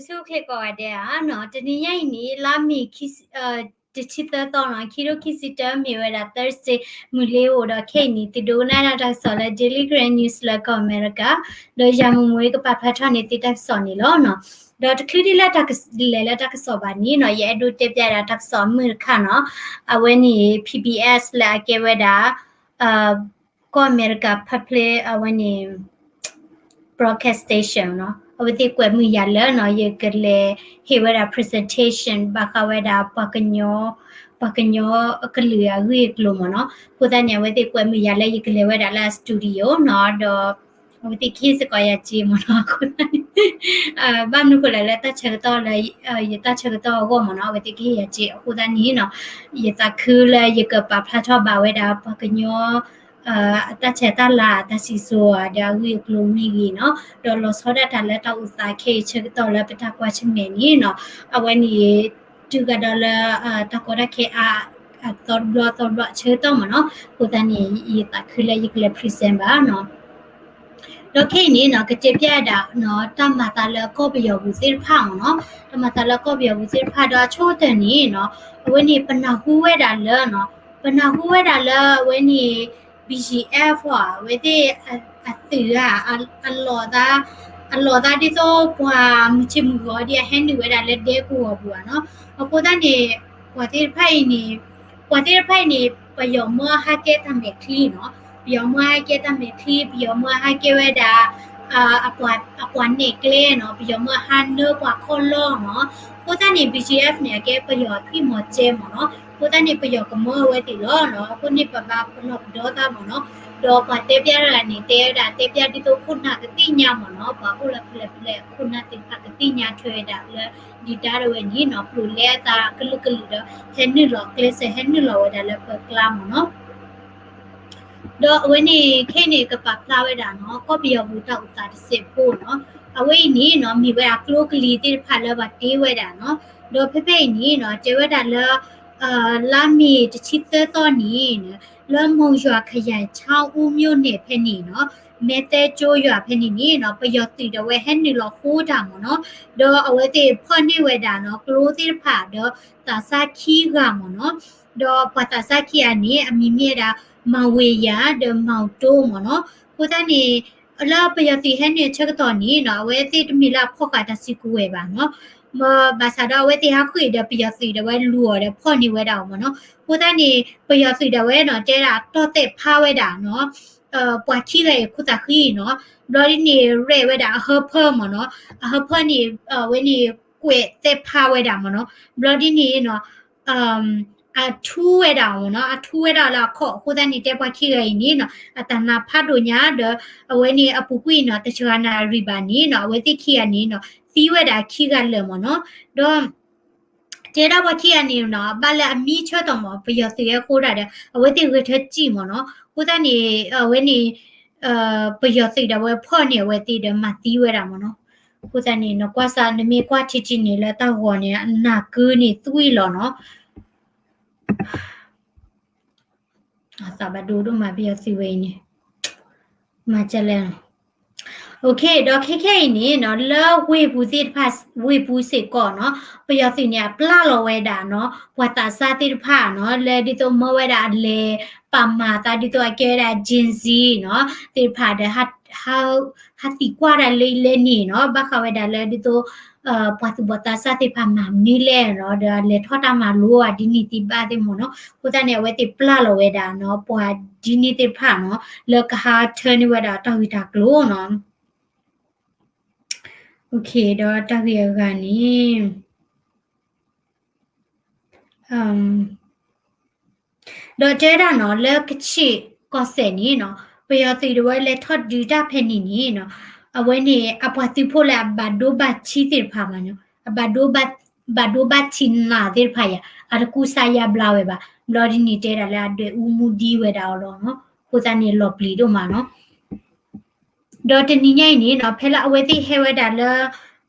ဆူၣ်ချ့ကိးဂၤဒဲးဧါနီၤ, တနံၤညါအံၤန့ၣ် လါမ့ၤ တဆံသၢသီနီၤ, ခံထိခံဆံတၢ မ့ၢ်ဝဲဒၣ် Thursday မုၢ်လ့ၤအိၣ်ဒီး ခဲအံၤန့ၣ် သုဒိကနၣ်တၢ်ကစီၣ်လၢ Daily Karen News လၢကီၢ်အမဲရကၤ, ဒီးယၤမုၢ်မူကပာ်ဖျါထီၣ်န့ၢ်သုတၢ်ကစီၣ်န့ၣ်လီၤနီၤ. ဒီးတချုးဒ်လၢတၢ်ကလဲၤလၢတၢ်ကစီၣ်ဘၣ်န့ၣ်နီၤ, ယအဲၣ်ဒိးတဲပျဲဒၣ်တၢ်ကစီၣ်အမုၢ်တခါနီၤ, အဝဲန့ၣ် P B S လၢအကဲဝဲဒၣ် ကီၢ်အမဲရကၤ public အဝဲန့ၣ် broadcast station နီၤ, အဝဲသ့ၣ်ကွဲးမုာ်ယၤလၢနီၤ, ယကလဲၤဟ့ၣ်ဝဲဒၣ် presentation ဘၣ်ဃးဝဲဒၣ်ပှၤကညီ ပှၤကညီကလုာ်အဂ့ၢ်အကျိၤမ့ၢ်နီၤ. အဃိသတးန့ၣ် အဝဲသ့ၣ်ကွဲးမုာ်ယၤလၢယကလဲၤဝဲဒၣ်လၢအ studio နီၤ, ဒီး အဝဲသ့ၣ်ကဟ့ၣ်စ့ၢ်ကီးယၤစ့မ့ၢ်နီၤ. အဃိသတးန့ၣ် ဘၣ်မနုၤဃိလဲၣ်လၢတၢ်ဆၢကတီၢ်လၢ ယတၢ်ဆၢကတီၢ်အဂီၢ်မ့ၢ်နီၤ, အဝဲသ့ၣ်ကဟ့ၣ်ယၤစ့. အဃိသတးန့ၣ်နီၤ, ယသးခုလၢယကပာ်ဖျါထီၣ်ဘၣ်ဝဲဒၣ်ပှၤကညီ အတၢ်ဆဲးတၢ်လၤ အတၢ်စံၣ်စိၤဧါ ဒီးအဂ့ၢ်အကျိၤမ့ၢ်ဂ့ၤနီၤ, ဒီးလီၤဆီဒၣ်တၢ်လၢတၢ်အိၣ်သးခဲအံၤဆၢကတီၢ်လၢပတၢ်ကွၢ်ဆၢၣ်မဲာ်န့ၣ်နီၤ, အဝဲန့ၣ် တုၤကဒီးလၢ တၢ်ကီတၢ်ခဲအါ အသီတဘျီသီတဘျီအဆၢကတီၢ်မ့ၢ်နီၤ. အဃိသတးန့ၣ် ယသးခုလၢယကလဲၤ present ဘၣ်နီၤ. ဒီးခဲအံၤန့ၣ်နီၤ, ကတဲပျဲဒၣ်နီၤ, တၢ်မၤသးလၢကီၢ်ပယီၤပူၤသ့ၣ်တဖၣ်မ့ၢ်နီၤ, တၢ်မၤသးလၢကီၢ်ပယီၤပူၤသ့ၣ်တဖၣ်ဒီးအဆိကတၢၢ်န့ၣ်နီၤ, အဝဲန့ၣ်ပနၢ်ဟူဝဲဒၣ်လၢနီၤ, ပနၢ်ဟူဝဲဒၣ်လၢအဝဲန့ၣ် B G F အဝဲသ့ၣ် အသုးဧါ, အလီၤသး အလီၤသးဒ်သိးပှၤမုၢ်ဆ့ၣ်မုၢ်ဂီၤဒ်အဟဲနုာ်ဝဲဒၣ်လၢဒဲကဝီၤပူၤဧါနီၤ. အဃိသတးန့ၣ် ပှၤသ့ၣ်တဖၣ်အံၤန့ၣ် ပှၤသ့ၣ်တဖၣ်အံၤန့ၣ် ပယီၤမၢဟးကဲတၢ်မဲာ်ချံနီၤ, ပယီၤမၢဟးကဲတၢ်မဲာ်ချံ, ပယီၤမၢဟးကဲဝဲဒၣ် အပှၤနဲၣ်ကျဲနီၤ, ပယီၤမၢဟးနၢပှၤခီၣ်လီၢ်နီၤ. အဃိသတးန့ၣ် B G F န့ၣ် အကဲပယီၤအသွံၣ်မီၤကဲမ့ၢ်နီၤ. အဃိသတးန့ၣ် ပယီၤကမၢအဝဲသ့ၣ်လီၤနီၤ. အဃိန့ၣ် ပဘၣ်ပလီၢ်ပဒီသးမ့ၢ်နီၤ. ဒီးပှၤတဲပျဲတဂၤန့ၣ် တဲဝဲဒၣ် တဲပျဲဒ်သိးခိၣ်နၢ်ကသ့ၣ်ညါမ့ၢ်နီၤ, ပှၤအိၣ်လၢဖဲလဲၣ်ဖဲလဲၣ်အခိၣ်နၢ်သ့ၣ်တဖၣ်ကသ့ၣ်ညါထွဲဝဲဒၣ်လၢ ဒုၣ်ဒါတဝဲန့ၣ်နီၤ, ပျိာ်လဲအသးကလုာ်ကလုာ်ဒီး ဟဲနုာ်လီၤကျဲးစၢး ဟဲနုာ်လီၤဝဲဒၣ်လၢပၢၤကျါမ့ၢ်နီၤ. ဒီးအဝဲန့ၣ် ခဲအံၤန့ၣ် ကပာ်ဖျါဝဲဒၣ်နီၤ, ကီၢ်ပယီၤပူၤတၢ်အိၣ်သးတစဲးဖိနီၤ, အဝဲအံၤန့ၣ်နီၤ မ့ၢ်ဝဲဒၣ်ကျိကလံၤသ့ၣ်တဖၣ်လၢပှၤတ့ဝဲဒၣ်နီၤ. ဒီးဖဲဖဲအံၤန့ၣ်နီၤ တဲဝဲဒၣ်လၢ လါမ့ၤတဆံသၢသီန့ၣ် လၢမုံရွာခရိုင် ချောင်းဦးမြို့နယ် ဖဲန့ၣ်နီၤ, မဲသဲကၠိရွာ ဖဲန့ၣ်န့ၣ်နီၤ ပယီၤသုးဒၣ်ဝဲဟဲနုာ်လီၤဃိတၢ်မ့ၢ်နီၤ. ဒီးအဝဲသ့ၣ်ဖီၣ်န့ၢ်ဝဲဒၣ်နီၤ ကျိသ့ၣ်တဖၣ်ဒီးသးစၢ်ခံဂၤမ့ၢ်နီၤ. ဒီးပှၤသးစၢ်ခံဂၤန့ၣ် အမံၤမ့ၢ်ဝဲဒၣ် မၤဝ့ၤယၤ ဒီးမၤတိမ့ၢ်နီၤ. အဃိသတးန့ၣ် လၢပယီၤသုးဟဲနုာ်အဆၢကတီၢ်န့ၣ်နီၤ အဝဲသ့ၣ်တမ့ၢ်လၢအဖီၣ်ဃာ်တၢ်စုကဝဲၤဘၣ်နီၤ. ဘၣ်ဆၣ်ဒီးအဝဲသ့ၣ်ဟးဃ့ၢ်ဒီးပယီၤသုးဒၣ်ဝဲလူၤအီၤဒီး ဖီၣ်န့ၢ်ဝဲဒၣ်အီၤမ့ၢ်နီၤ. အဃိသတးန့ၣ် ပယီၤသုးဒၣ်ဝဲနီၤ တဲဒၣ်တီၢ်သဲးဖးဝဲဒၣ်နီၤ ပှၤခံဂၤအံၤအခိၣ်သးဃံနီၤ. ဘျီဒ်န့ၣ် ရဲၣ်ဝဲဒၣ်အဟၢဖၢမ့ၢ်နီၤ. အဟၢဖၢန့ၣ် အဝဲန့ၣ် ကွဲးသဲးဖးဝဲဒၣ်မ့ၢ်နီၤ. ဘျီဒ်န့ၣ်နီၤ အထူဝဲဒၣ်မ့ၢ်နီၤ, အထူဝဲဒၣ်လၢအခီၣ်. အဃိသတးန့ၣ် တဲပှၤခံဂၤအံၤန့ၣ်နီၤ အတၢ်နါဖးဒိၣ်ညါဒီး အဝဲန့ၣ်အပူၤကွံာ်နီၤ တစှၤနၣ်ရံၣ်ဘၣ်န့ၣ်နီၤ အဝဲသ့ၣ်ခံဂၤန့ၣ်နီၤ သံဝဲဒၣ်ခံဂၤလၢာ်မ့ၢ်နီၤ. ဒီး တဲဒၣ်ပှၤခံဂၤန့ၣ်နီၤ ဘၣ်လၢအမံဆၢကတီၢ်မ့ၢ် ပယီၤသုးဟဲဃိဒၣ်ဒီး အဝဲသ့ၣ်ဂဲၤထၢစံၣ်မ့ၢ်နီၤ. အဃိသတးန့ၣ် အဝဲန့ၣ် ပယီၤသုးဒၣ်ဝဲဖီၣ်န့ၢ်အဝဲသ့ၣ်ဒီးမၤသံဝဲဒၣ်မ့ၢ်နီၤ. အဃိသတးန့ၣ် နကွၢ်စး နမ့ၢ်ကွၢ်ထံထံန့ၣ် လၢတၢ်ဂီၤန့ၣ် နၢ်ကုန့ၣ်သွံၣ်လီၤနီၤ. အသးဘၣ်ဒိဒိၣ်မး ပယီၤသုးဝဲအံၤန့ၣ် မၤကလဲၣ်. ဒီးခဲခဲအံၤန့ၣ်နီၤ လၢဝ့ၢ်ပူၤသ့ၣ်တဖၣ် ဝ့ၢ်ပူၤစ့ၢ်ကီးနီၤ ပယီၤသုးန့ၣ် အပျၢ်လီၤဝဲဒၣ်နီၤ ပှၤသးစၢ်သ့ၣ်တဖၣ်နီၤ လၢဒ်သိးမၢဝဲဒၣ်အလဲၤပာ်မၤသးဒ်သိးအကဲဝဲဒၣ် Gen Z နီၤ သ့ၣ်တဖၣ်ဒီး ဟးသံကွၢ်တၢ်လၢအံၤလၢန့ၣ်နီၤ ဘၣ်ဃးဝဲဒၣ်လၢဒ်သိး ပှၤသူၣ်ဘီၣ်သးစၢ်သ့ၣ်တဖၣ်မၤမနုၤလဲၣ်နီၤ ဒီးအလဲၤထီၣ်တၢ်မၤလိအီၤဒ်န့ၣ်သ့ဘၣ်သ့ၣ်မ့ၢ်နီၤ. အဃိသတးန့ၣ် အဝဲသ့ၣ်ပျၢ်လီၤဝဲဒၣ်နီၤ ပှၤဒ်န့ၣ်သ့ၣ်တဖၣ်နီၤ လၢကဟးထၢန့ၢ်ဝဲဒၣ်တၢ်ဂ့ၢ်တၢ်ကျိၤနီၤ. ဒီးတၢ်ဂ့ၢ်အဂၤန့ၣ် ဒီးတဲဒၣ်နီၤ လၢကချ့ၣ်ကီၢ်စဲၣ်န့ၣ်နီၤ ပယီၤသုးဒၣ်ဝဲလဲၤထီၣ်ဒုးတၢ်ဖဲန့ၣ်န့ၣ်နီၤ အဝဲန့ၣ် အပှၤသုးဖိလၢအဘၣ်ဒိဘၣ်ထံးသ့ၣ်တဖၣ်မ့ၢ်နီၤ အဘၣ်ဒိဘၣ်ထံးနးသ့ၣ်တဖၣ်ယါ အတကူစါယါဘျါဝဲဘၣ်. ဘျီဒ်န့ၣ်တဲဒၣ်လၢအဒွဲၣ်အူမူဒံဝဲဒၣ်အီၤလီၤနီၤ. အဃိသတးန့ၣ် လီၤပျံၤဒိၣ်မးနီၤ. ဒီးတနံၤညါအံၤန့ၣ်နီၤ ဖဲလၢအဝဲသ့ၣ်ဟဲဝဲဒၣ်လၢ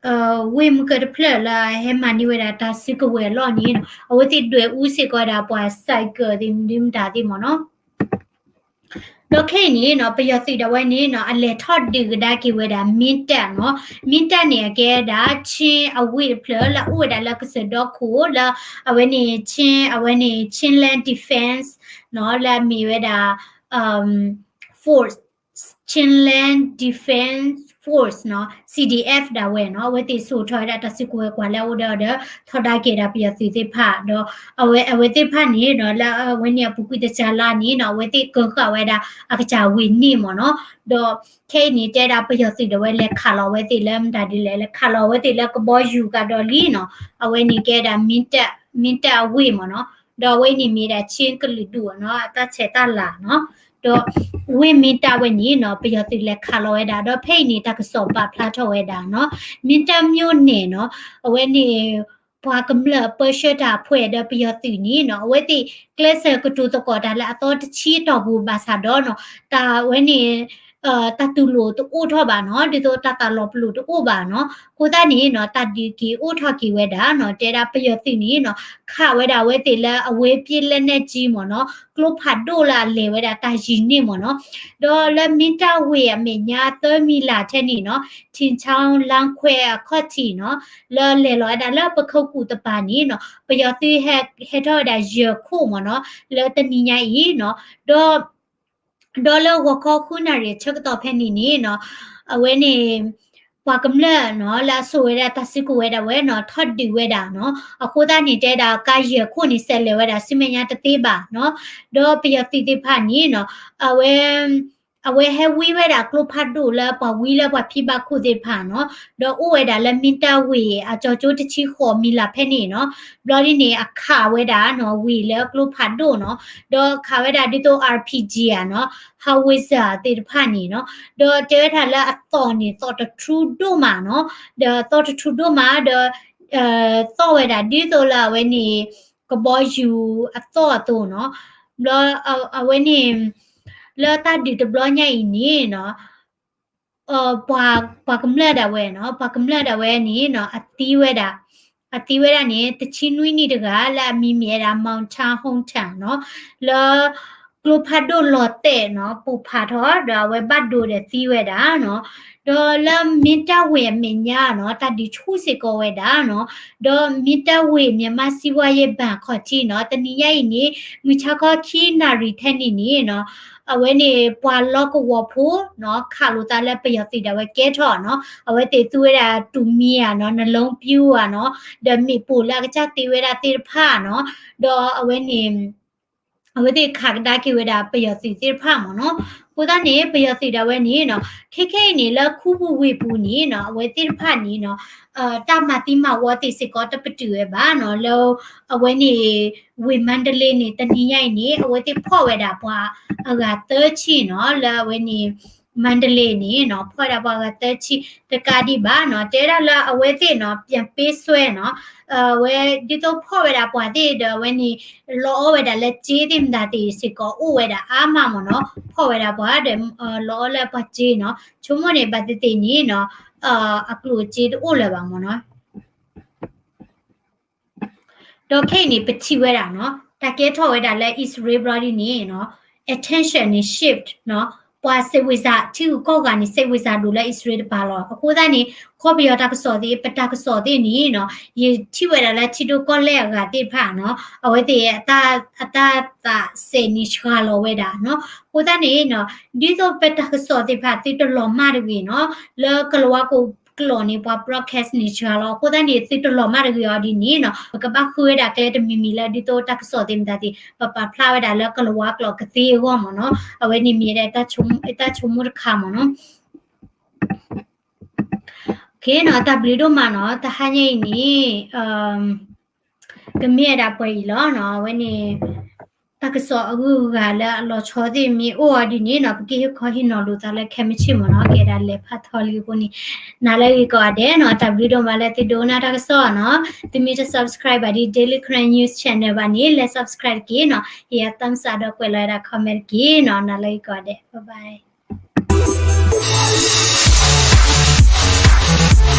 ဝ့ၢ်မုၢ်ကၢၢ်တဖျၢၣ်လၢအဟဲမၤန့ၢ်ဝဲဒၣ်တၢ်စုကဝဲၤအလီၢ်န့ၣ်နီၤ အဝဲသ့ၣ်ဒွဲၣ်အူစ့ၢ်ကီးဝဲဒၣ်ပှၤ cycle သ့ၣ်မနုၤမတၤသ့ၣ်မ့ၢ်နီၤ. ဒီးခဲအံၤန့ၣ်နီၤ ပယီၤသုးဒၣ်ဝဲန့ၣ်နီၤ အလဲၤထီၣ်ဒုးကဒါက့ၤဝဲဒၣ် မင်းတပ်နီၤ. မင်းတပ်န့ၣ် အကဲဒၣ် ချင်းအဝ့ၢ်တဖျၢၣ်လၢအအိၣ်ဝဲဒၣ်လၢကစၢၢ်ဒီခိၣ်လၢ အဝဲန့ၣ် ချင်း အဝဲန့ၣ် Chinland Defense နီၤ လၢအမ့ၢ်ဝဲဒၣ် Force, Chinland Defense Force နီၤ စီဒီအ့ၣ် ဒၣ်ဝဲနီၤ အဝဲသ့ၣ်စိာ်ထီၣ်ဝဲဒၣ်တၢ်စုကဝဲၤကွာ်လၢအအိၣ်ဒီးဒီး ထီဒါက့ၤဒၣ်ပယီၤသုးသ့ၣ်တဖၣ် ဒီးအဝဲ အဝဲသ့ၣ်တဖၣ်န့ၣ်နီၤ လၢအဝဲန့ၣ်အပူၤကွံာ်တစှၤလါန့ၣ်နီၤ အဝဲသ့ၣ်ကၢဃာ်ဝဲဒၣ်အကစၢ်ဝ့ၢ်န့ၣ်မ့ၢ်နီၤ. ဒီးခဲအံၤန့ၣ် တဲဒၣ်ပယီၤသုးဒၣ်ဝဲလဲၤခးလီၤအဝဲသ့ၣ်လၢမတၤဒ်လဲၣ် လဲၤခးလီၤအဝဲသ့ၣ်လၢကဘီယူၤကဒီးလံနီၤ အဝဲန့ၣ်ကဲဒၣ် မင်းတပ်အဝ့ၢ်မ့ၢ်နီၤ. ဒီးအဝဲန့ၣ်မ့ၢ်ဒၣ် ချင်းကလုာ်ဒူၣ်နီၤ အတၢ်ဆဲးတၢ်လၤနီၤ. ဒီးဝ့ၢ်မင်းတပ်ဝဲန့ၣ်နီၤ ပယီၤသုးလဲၤခးလီၤဝဲဒၣ် ဒီးဖဲအံၤန့ၣ် တၢ်ကစီၣ်ပာ်ဖျါထီၣ်ဝဲဒၣ်နီၤ မင်းတပ်မြို့နယ်နီၤ အဝဲန့ၣ် ပှၤကမျၢၢ်ပၢဆှၢတၢ်အဖှဲးဒီးပယီၤသုးန့ၣ်နီၤ အဝဲသ့ၣ်ကျဲးစၢးကတိၤသကိးတၢ်လၢအသီတဆံတီၢ်ပူၤဘၣ်ဆၣ်ဒီးနီၤ တၢ်ဝဲန့ၣ် တၢ်တူၢ်လိာ်တအိၣ်ထီၣ်ဘၣ်နီၤ ဒ်သိးတၢ်သးလီၤပလိာ်တအိၣ်ဘၣ်နီၤ. အဃိသတးန့ၣ်နီၤ တၢ်ဒုးက့ၤအိၣ်ထီၣ်က့ၤဝဲဒၣ်နီၤ တဲဒၣ်ပယီၤသုးန့ၣ်နီၤ ခးဝဲဒၣ်အဝဲသ့ၣ်လၢအဝဲပျ့လက်နက်ကြီးမ့ၢ်နီၤ ကျိဖးဒိၣ်လၢအလဲၤဝဲဒၣ်တၢ်ယံၤန့ၣ်မ့ၢ်နီၤ. ဒီးလၢမင်းတပ်ဝ့ၢ်အမဲာ်ညါသၢမံၤလးထဲန့ၣ်နီၤ ထံချောင်းလမ်းခွဲအခီၣ်ထံးနီၤ လၢလဲၤလီၤဝဲဒၣ်လၢပခိၣ်ကူၣ်တပၤန့ၣ်နီၤ ပယီၤသုးဟဲထီၣ်ဝဲဒၣ်ယဲၢ်ခိၣ်မ့ၢ်နီၤ လၢတနံၤညါအံၤနီၤ. ဒီး ဒီးလၢဂီၤခီဃုနၣ်ရံၣ်အဆၢကတီၢ်ဖဲန့ၣ်န့ၣ်နီၤ အဝဲန့ၣ် ပှၤကမျၢၢ်နီၤ လၢအစိာ်ဝဲဒၣ်တၢ်စုကဝဲၤဒၣ်ဝဲနီၤ ထီၣ်ဒုးဝဲဒၣ်နီၤ အဃိသတးန့ၣ် တဲဒၣ်ကါယဲၢ်ခိၣ်န့ၣ် စဲးလဲၤဝဲဒၣ်ဆူမဲာ်ညါတသ့ဘၣ်နီၤ. ဒီးပယီၤသုးသ့ၣ်တဖၣ်န့ၣ်နီၤ အဝဲ အဝဲဟဲဝံဝဲဒၣ်ကျိဖးဒိၣ်လၢပှၤဝံလၢပှၤဖံဘၣ်ခိၣ်သ့ၣ်တဖၣ်နီၤ ဒီးအိၣ်ဝဲဒၣ်လၢမင်းတပ်ဝ့ၢ်အကၠီၤကၠိတဆံဃိးမံၤလးဖဲန့ၣ်နီၤ. ဘျီဒ်န့ၣ် အခးဝဲဒၣ်နီၤ ဝ့ၢ်လၢကျိဖးဒိၣ်နီၤ ဒီးခးဝဲဒၣ်ဒ်သိး RPG ဧါနီၤ howitzer သ့ၣ်တဖၣ်န့ၣ်နီၤ ဒီးတဲဝဲဒၣ်လၢအသီၣ်န့ၣ် သီၣ်တထူဒိၣ်မးနီၤ ဒီးသီၣ်တထူဒိၣ်မးဒီး သီၣ်ဝဲဒၣ်ဒ်သိးလၢအဝဲန့ၣ် ကဘီယူၤအသီၣ်အသိးနီၤ ဘျီအဝဲန့ၣ် လၢတၢ်ဒုးတဘျီညါအံၤန့ၣ်နီၤ ပှၤကမျၢၢ်ဒၣ်ဝဲနီၤ ပှၤကမျၢၢ်ဒၣ်ဝဲန့ၣ်နီၤ အသံဝဲဒၣ် အသံဝဲဒၣ်န့ၣ် တဆံနွံနံၣ်တဂၤ လၢအမံၤမ့ၢ်ဝဲဒၣ် Mao Tan Hong Tan နီၤ လၢကျိဖးဒိၣ်လီၤတဲာ်နီၤ ပိၢ်ဖးထီၣ် ဒီးအဝဲဘၣ်ဒိဒီးသံဝဲဒၣ်နီၤ ဒီးလၢမင်းတပ်ဝ့ၢ်အမဲာ်ညါနီၤ တၢ်ဒုးဆူၣ်စ့ၢ်ကီးဝဲဒၣ်နီၤ ဒီးမင်းတပ်ဝ့ၢ် မြန်မာ့စီးပွားရေးဘဏ် ခီၣ်ထံးနီၤ တနံၤညါအံၤန့ၣ် မုၢ်ဆါခီခံနၣ်ရံၣ်ထဲန့ၣ်န့ၣ်နီၤ အဝဲန့ၣ် ပှၤလီၢ်ကဝီၤဖိနီၤ ခးလိာ်သးလၢပယီၤသုးဒၣ်ဝဲကဲထီၣ်နီၤ အဝဲသ့ၣ်သူဝဲဒၣ်တူၢ်မံၤဧါနီၤ နလူပြူဧါနီၤ ဒီးမ့ၣ်ပိၢ်လၢအကစၢ်တ့ဝဲဒၣ်သ့ၣ်တဖၣ်နီၤ ဒီးအဝဲန့ၣ် အဝဲသ့ၣ်ခးကဒါက့ၤဝဲဒၣ်ပယီၤသုးသ့ၣ်တဖၣ်မ့ၢ်နီၤ. အဃိသတးန့ၣ် ပယီၤသုးဒၣ်ဝဲန့ၣ်နီၤ ခဲခဲအံၤန့ၣ် လၢခူပူၤဝ့ၢ်ပူၤန့ၣ်နီၤ အဝဲသ့ၣ်တဖၣ်န့ၣ်နီၤ တၢ်မၤသံမၤဝီသ့ၣ်စ့ၢ်ကီးတပတုာ်ဝဲဘၣ်နီၤ လၢ အဝဲန့ၣ် ဝ့ၢ်မါတလ့န့ၣ် တနံၤညါအံၤန့ၣ် အဝဲသ့ၣ်ဖီၣ်ဝဲဒၣ်ပှၤအဂၤသၢဆံနီၤ လၢအဝဲန့ၣ် မါတလ့န့ၣ်နီၤ ဖီၣ်ဝဲဒၣ်ပှၤအဂၤသၢဆံ တကးဒံးဘၣ်နီၤ တဲဒၣ်လၢအဝဲသ့ၣ်နီၤ ပြန်ပေးဆွဲနီၤ အဝဲဒ်သိးဖီၣ်ဝဲဒၣ်ပှၤသ့ၣ်ဒီးအဝဲန့ၣ် လီအီဝဲဒၣ်လၢစ့သ့ၣ်မတၤသ့ၣ်စ့ၢ်ကီးအိၣ်ဝဲဒၣ်အါမးမ့ၢ်နီၤ ဖီၣ်ဝဲဒၣ်ပှၤဒီး လီအီလၢပှၤစ့နီၤ ဆိကမိၣ်န့ၣ် ဘၣ်သ့ၣ်သ့ၣ်န့ၣ်နီၤ အကျိၣ်စ့တအိၣ်လၢၤဘၣ်မ့ၢ်နီၤ ဒီးခဲအံၤန့ၣ် ပထံၣ်ဝဲဒၣ်နီၤ တၢ်ကဲထီၣ်ဝဲဒၣ်လၢအံၣ်စရ့လ်ဘျီဒ်န့ၣ်နီၤ attention န့ၣ် shift နီၤ ပှၤစ့ဝ့ၤစး ထံဂုၤကီၢ်ဂၤန့ၣ် စ့ဝ့ၤစးဒိၣ်လၢအံၣ်စရ့လ်တပၤလီၤ. အဃိသတးန့ၣ် ခီပယီၤတၢ်ကစီၣ်သ့ၣ် ပတၢ်ကစီၣ်သ့ၣ်န့ၣ်နီၤ ယထံၣ်ဝဲဒၣ်လၢထံဒိၣ်ကီၢ်လဲၢ်အဂၤသ့ၣ်တဖၣ်နီၤ အဝဲသ့ၣ် အတၢ်သးစဲးန့ၣ်စှၤလီၤဝဲဒၣ်နီၤ. အဃိသတးန့ၣ်နီၤ ဒ်သိးပတၢ်ကစီၣ်သ့ၣ်တဖၣ်သုတလီၤမၢ်တဂ့ၤနီၤ လၢကလၤဝါကိးကျိာ်န့ၣ် ပှၤ broadcast န့ၣ်စှၤလီၤ. အဃိသတးန့ၣ် သုတလီၤမၢ်တဂ့ၤအီၤဒ်န့ၣ်နီၤ ပကဘၣ်ဃုဝဲဒၣ်ကျဲတမံၤမံၤလၢဒ်သိးတၢ်ကစီၣ်သ့ၣ်မတၤသ့ၣ် ပပာ်ဖျါဝဲဒၣ်လၢကလၤဝါကျိာ်ကသ့အဂီၢ်မ့ၢ်နီၤ. အဝဲန့ၣ်မ့ၢ်ဒၣ်တၢ်ဆိကမိၣ်တခါမ့ၢ်နီၤ. နီၤ တၢ်ဘျုးဒိၣ်မးနီၤ တဟါညါအံၤန့ၣ် ကမ့ၢ်ဝဲဒၣ်ပှဲၤအံၤလီၤနီၤ. အဝဲန့ၣ် တၢ်ကစီၣ်အဂုၤအဂၤလၢအလီၤဆီသ့ၣ်မ့ၢ်အိၣ်အီၤဒ်န့ၣ်နီၤ ပကဟ့ၣ်ခီဟ့ၣ်နီၤလိာ်သးလၢခဲမုၢ်ဆ့ၣ်မ့ၢ်နီၤ ကဲဒၣ်လဲၤဖးထီလံအဃိန့ၣ် နၤလၢအဂ့ၤကိးဂၤဒဲးနီၤ တၢ်ဘျုးဒိၣ်မးလၢသုဒိကနၣ်တၢ်ကစီၣ်နီၤ သုမ့ၢ်တ subscribe ဘၣ်ဒ် Daily Karen News Channel ဘၣ်န့ၣ် လဲၤ subscribe တက့ၢ်နီၤ ဟ့ၣ်ယၤ thumbs up ဒီးကွဲးလီၤဝဲဒၣ် comment တက့ၢ်နီၤ နၤလၢအဂ့ၤကိးဂၤဒဲး bye bye